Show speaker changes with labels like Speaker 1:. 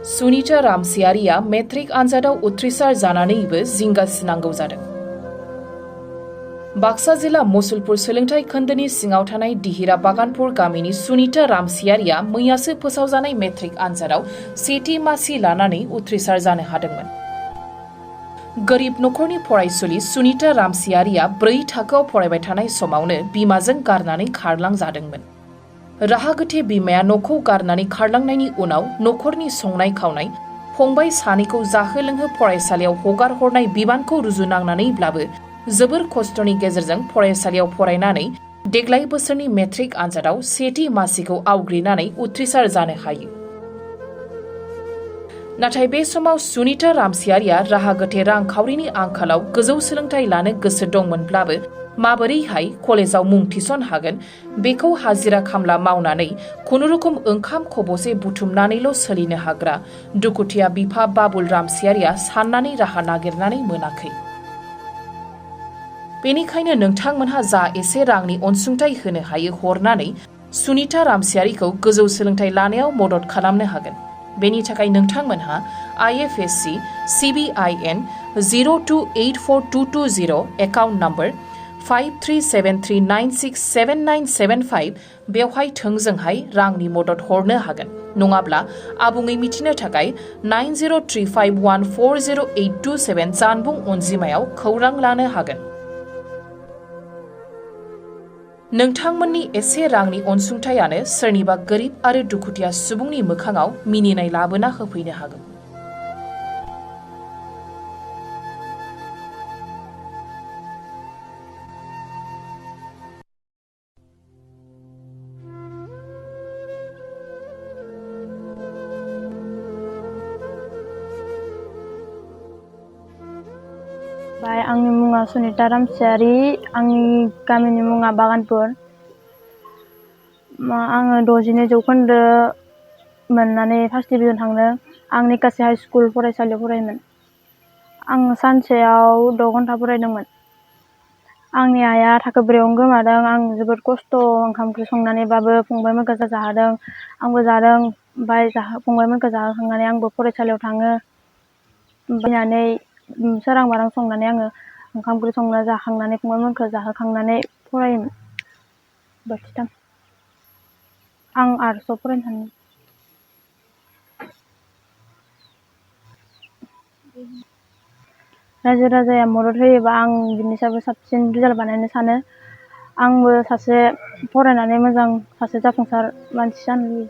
Speaker 1: Sunita रामसियारिया matric आनजादाव उथ्रिसार जानानैबो जिंगासिनांगौ जादों। बाक्सा जिल्ला मुसलपुर सोलोंथाइ खोन्दोनि सिङाव थानाय दिहिरा बागानपुर गामिनि सुनीता रामसियारिया मैयासो फोसावजानाय मेट्रिक आनजादाव सेथि मासि लानानै उथ्रिसार जानो हादोंमोन। गोरिब नखरनि फरायसुलि सुनीता रामसियारिया 4 थाखोआव फरायबाय थानाय समावनो बिमाजों गारनानै खारलांजादोंमोन। राहा गोथे बिमाया न'खौ गारनानै खारलांनायनि उनाव नखरनि संनाय खावनाय, फंबाय सानैखौ जाहो लोंहो फरायसालियाव हगार हरनाय बिबानखौ रुजुनांनानैब्लाबो जोबोर खस्थ'नि गेजेरजों फरायसालियाव फरायनानै देग्लाय बोसोरनि मेट्रिक आनजादाव सेथि मासिखौ आवग्रिनानै उथ्रिसार जानो हायो। नाथाय बे समाव सुनीता रामसियारिया राहा गोथे रांखावरिनि आंखालाव गोजौ सोलोंथाइ लानो गोसो दंमोनब्लाबो माबोरैहाय कलेजाव मुं थिसन हागोन बेखौ हाजिरा खामला मावनानै खुनुरुखुम ओंखाम खबसे बुथुमनानैल' सोलिनो हाग्रा दुखुथिया बिफा बाबुल रामसियारिया साननानै राहा नागिरनानै मोनाखै। बेनिखायनो नोंथांमोनहा जा एसे रांनि अनसुंथाइ होनो हायो हरनानै सुनीता रामसियारिखौ गोजौ सोलोंथाइ लानायाव मदद खालामनो हागोन। बेनि थाखाय नोंथांमोनहा IFSC CBIN 0284220 एकाउन्ट नम्बर 5373967975 बेवहाय थोंजोंहाय रांनि मदद हरनो हागोन। नङाब्ला आबुङै मिथिनो थाखाय 9035140827 जानबुं अनजिमायाव खौरां लानो हागोन। नोंथांमोननि एसे रांनि अनसुंथायानो सोरनिबा गोरिब आरो दुखुथिया सुबुंनि मोखाङाव मिनिनाय लाबोना होफैनो हागौ।
Speaker 2: आंनि मुङा सुनीता रामसियारि, आंनि गामिनि मुङा बागानपुर। आङो 62 जौखोन्दो मोननानै फार्स्ट डिभिजन थांदों। आं निकासि हाइ स्कुल फरायसालियाव फरायोमोन। आं सानसेयाव 6 घन्टा फरायदोंमोन। आंनि आइया थाखो 4आवनो गोमादों। आं जोबोद खस्थ' ओंखाम ओंख्रि संनानैबाबो फंबायमोनखौ जाहोदों, आंबो जादों। ओमफ्राय फंबायमोनखौ जाहोखांनानै आंबो फरायसालियाव थाङो। फैनानै सोरां बारां संनानै आङो ओंखाम ओंख्रि संना जाखांनानै फंबायमोनखौ जाहोखांनानै फरायोमोन। बोथिथाम आं आर्टसआव फरायनो सानदों। रायजो राजाया मदद होयोबा आं बिनिसायबो साबसिन रिजाल्ट बानायनो सानो। आंबो सासे फरायनानै मोजां सासे जाफुंसार मानसि जानो लुबैयो।